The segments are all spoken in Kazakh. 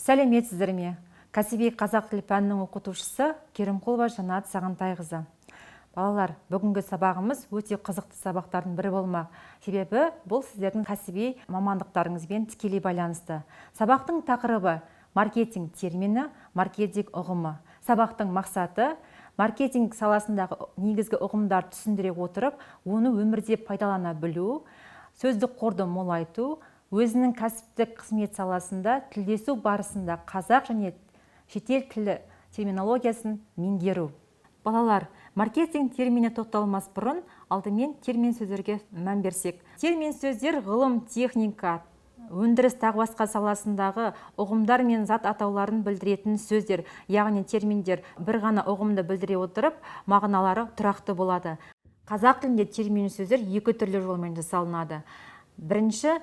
Сәлеметсіздер ме? Кәсіби қазақ тілі пәнінің оқытушысы Керімқұлова Жанат Сағынтайқызы. Балалар, бүгінгі сабағымыз өте қызықты сабақтардың бірі болмақ. Себебі бұл сіздердің кәсіби мамандықтарыңызбен тікелей байланысты. Сабақтың тақырыбы маркетинг термині, маркетинг ұғымы. Сабақтың мақсаты маркетинг саласындағы негізгі ұғымдарды түсіндіре отырып, оны өмірде пайдалана білу, сөздік қорды молайту, өзінің кәсіптік қызмет саласында тілдесу барысында қазақ және шетел тілі терминологиясын меңгеру. Балалар, маркетинг терминіне тоқталмас бұрын алдымен термин сөздерге мән берсек. Термин сөздер ғылым, техника, өндіріс тағы басқа саласындағы ұғымдар мен зат атауларын білдіретін сөздер, яғни терминдер бір ғана ұғымды білдіре отырып, мағыналары тұрақты болады. Қазақ тілінде термин сөздер екі түрлі жолмен жасалынады. Бірінші,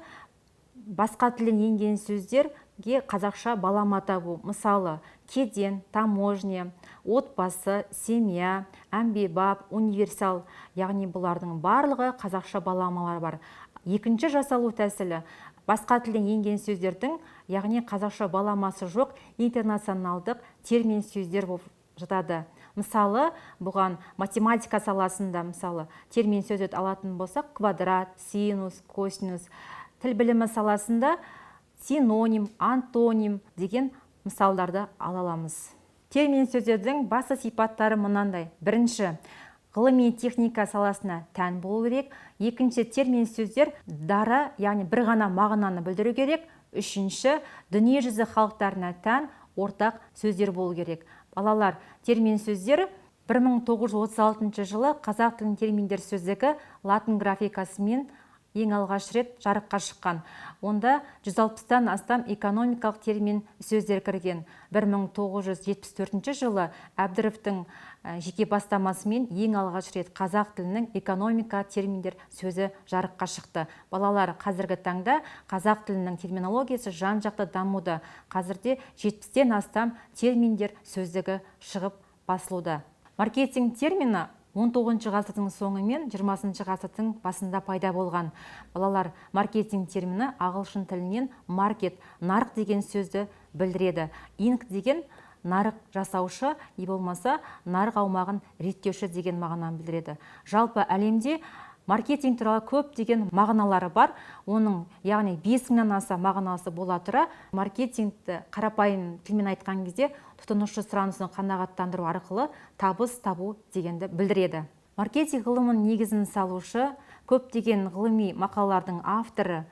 басқа тілден енген сөздерге қазақша балама табу. Мысалы, кеден, таможня, отбасы, семья, әмбебап, универсал, яғни бұлардың барлығы қазақша баламалар бар. Екінші жасалу тәсілі басқа тілден енген сөздердің, яғни қазақша баламасы жоқ интернационалдық термин сөздер болып жатады. Мысалы, бұған математика саласында, мысалы, термин сөздерді алатын болсақ, квадрат, синус, косинус. Тіл білімі саласында синоним, антоним деген мысалдарды ала аламыз. Термин сөздердің басты сипаттары мынандай. Бірінші, ғылыми техника саласына тән болу керек. Екінші, термин сөздер дара, яғни бір ғана мағынаны білдіру керек. Үшінші, дүниежүзі халықтарына тән ортақ сөздер болу керек. Балалар, термин сөздер 1936 жылы қазақ тілінің терминдер сөздігі латын графикасымен ең алғаш рет жарыққа шыққан. Онда 160-тан астам экономикалық термин сөздер кірген. 1974 жылы Әбдіровтің жеке бастамасымен ең алғаш рет қазақ тілінің экономика терминдер сөзі жарыққа шықты. Балалар, қазіргі таңда қазақ тілінің терминологиясы жан-жақты дамуда. Қазірде 70-тен астам терминдер сөздігі шығып басылуда. Маркетинг термині 19 ғасырдың соңы мен 20 ғасырдың басында пайда болған. Балалар, маркетинг термині ағылшын тілінен маркет, нарық деген сөзді білдіреді. Инг деген нарық жасаушы, не болмаса нарық аумағын реттеуші деген мағынаны білдіреді. Жалпы әлемде маркетинг туралы көптеген мағыналары бар. Оның, яғни 5000-нан аса мағынасы бола тұра, маркетингті қарапайым тілмен айтқан кезде тұтынушы сұранысын қанағаттандыру арқылы табыс табу дегенді білдіреді. Маркетинг ғылымының негізін салушы, көптеген ғылыми мақалалардың авторы,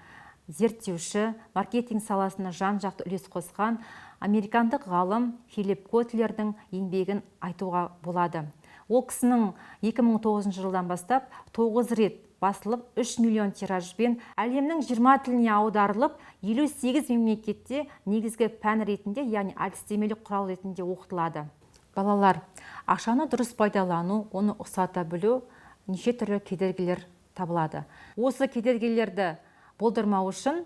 зерттеуші, маркетинг саласына жан-жақты үлес қосқан американдық ғалым Филипп Котлердің еңбегін айтуға болады. Ол кісінің 2009 жылдан бастап 9 рет басылып, 3 миллион тиражбен әлемнің 20 тіліне аударылып, 58 мемлекетте негізгі пән ретінде, яғни әдістемелік құрал ретінде оқытылады. Балалар, ақшаны дұрыс пайдалану, оны ұқсата білу неше түрлі кедергілер табылады. Осы кедергілерді болдырмау үшін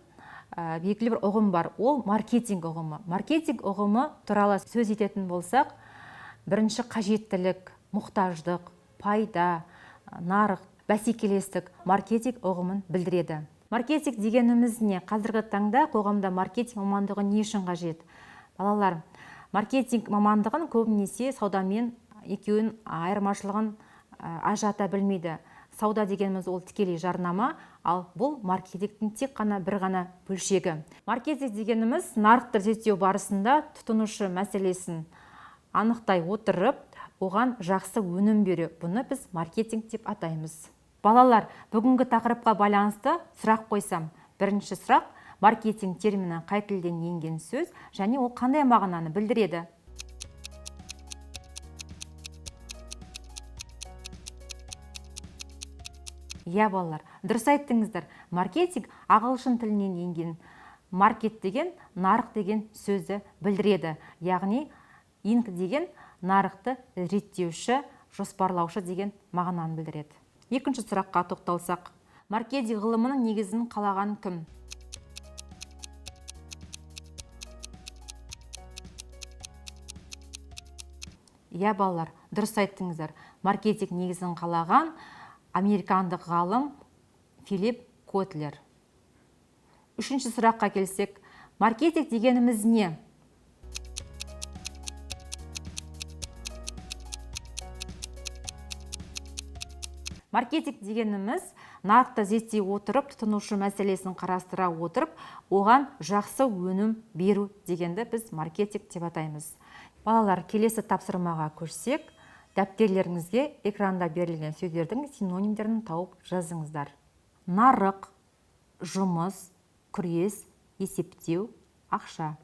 белгілі бір ұғым бар. Ол маркетинг ұғымы. Маркетинг ұғымы туралы сөз ететін болсақ, бірінші қажеттілік, мұқтаждық, пайда, нарық, бәсекелестік маркетинг ұғымын білдіреді. Маркетинг дегеніміз не? Қазіргі таңда қоғамда маркетинг мамандығы не үшін қажет? Балалар, маркетинг мамандығын көбінесе саудамен екеуін айырмашылығын ажырата білмейді. Сауда дегеніміз ол тікелей жарнама, ал бұл маркетингтің тек қана бір ғана бөлшегі. Маркетинг дегеніміз нарықты зерттеу барысында тұтынушы мәселесін анықтай отырып, оған жақсы өнім беру. Бұны біз маркетинг деп атаймыз. Балалар, бүгінгі тақырыпқа байланысты сұрақ қойсам. Бірінші сұрақ, маркетинг термині қай тілден енген сөз және ол қандай мағынаны білдіреді? Иә, балалар, дұрыс айттыңыздар. Маркетинг ағылшын тілінен енген. Маркет деген нарық деген сөзді білдіреді. Яғни инг деген нарықты реттеуші, жоспарлаушы деген мағынаны білдіреді. Екінші сұраққа тоқталсақ, маркетинг ғылымының негізін қалаған кім? Иә, балалар, дұрыс айттыңыздар. Маркетинг негізін қалаған американдық ғалым Филипп Котлер. Үшінші сұраққа келсек, маркетинг дегеніміз не? Маркетинг дегеніміз нарықты зерттей отырып, тұтынушы мәселесін қарастыра отырып, оған жақсы өнім беру дегенді біз маркетинг деп атаймыз. Балалар, келесі тапсырмаға көшсек, дәптерлеріңізге экранда берілген сөздердің синонимдерін тауып жазыңыздар. Нарық, жұмыс, күрес, есептеу, ақша.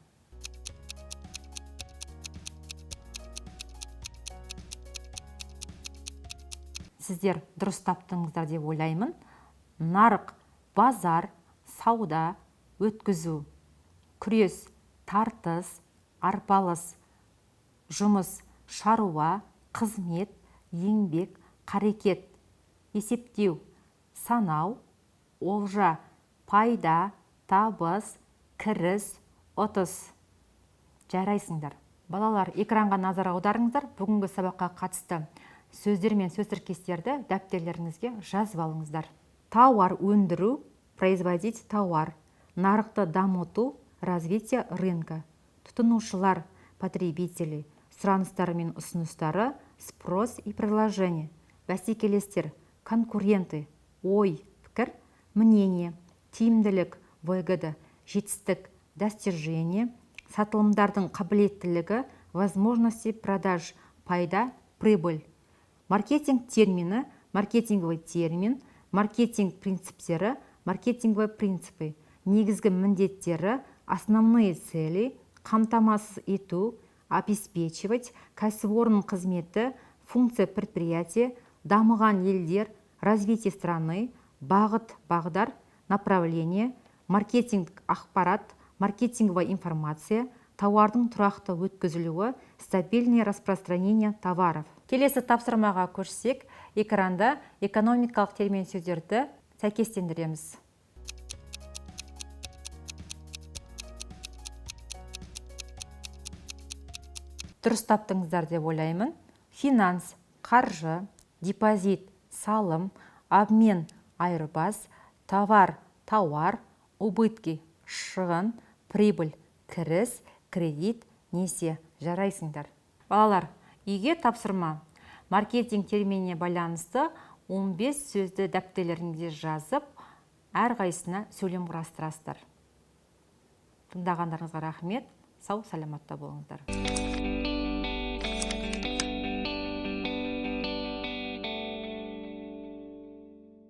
Сіздер дұрыс таптыңыздар деп ойлаймын. Нарық, базар, сауда, өткізу. Күрес, тартыс, арпалыс. Жұмыс, шаруа, қызмет, еңбек, қарекет. Есептеу, санау, олжа, пайда, табыс, кіріс, ұтыс. Жарайсыңдар. Балалар, экранға назар аударыңыздар. Бүгінгі сабаққа қатысты сөздер мен сөз тіркестерді дәптерлеріңізге жазып алыңыздар. Тауар өндіру, производить товар. Нарықты дамыту, развитие рынка. Тұтынушылар, потребители. Сұраныстары мен ұсыныстары, спрос и предложение. Бәсекелестер, конкуренты. Ой, пікір, мнение. Тиімділік, выгода. Жетістік, достижение. Сатылымдардың қабілеттілігі, возможности продаж. Пайда, прибыль. Маркетинг термині, маркетинговый термин, маркетинг принциптері, маркетинговые принципы, негізгі міндеттері, основные цели, қамтамасыз ету, обеспечивать, кәсіпорын қызметі, функция предприятия, дамыған елдер, развитие страны, бағыт, бағдар, направление, маркетингтік ақпарат, маркетинговая информация, тауардың тұрақты өткізілуі, стабильное распространение товаров. Келесі тапсырмаға көшсек, экранда экономикалық термин сөздерді сәйкестендіреміз. Дұрыс таптыңыздар деп ойлаймын. Финанс, қаржы, депозит, салым, обмен, айырбас, товар, тауар, убытки, шығын, прибыль, кіріс, кредит, несие. Жарайсыңдар. Балалар, үйге тапсырма. Маркетинг терминіне байланысты 15 сөзді дәптерлеріңізге жазып, әрқайсысына сөйлем құрастырасыздар. Тыңдағандарыңызға рахмет. Сау саламатта болыңыздар.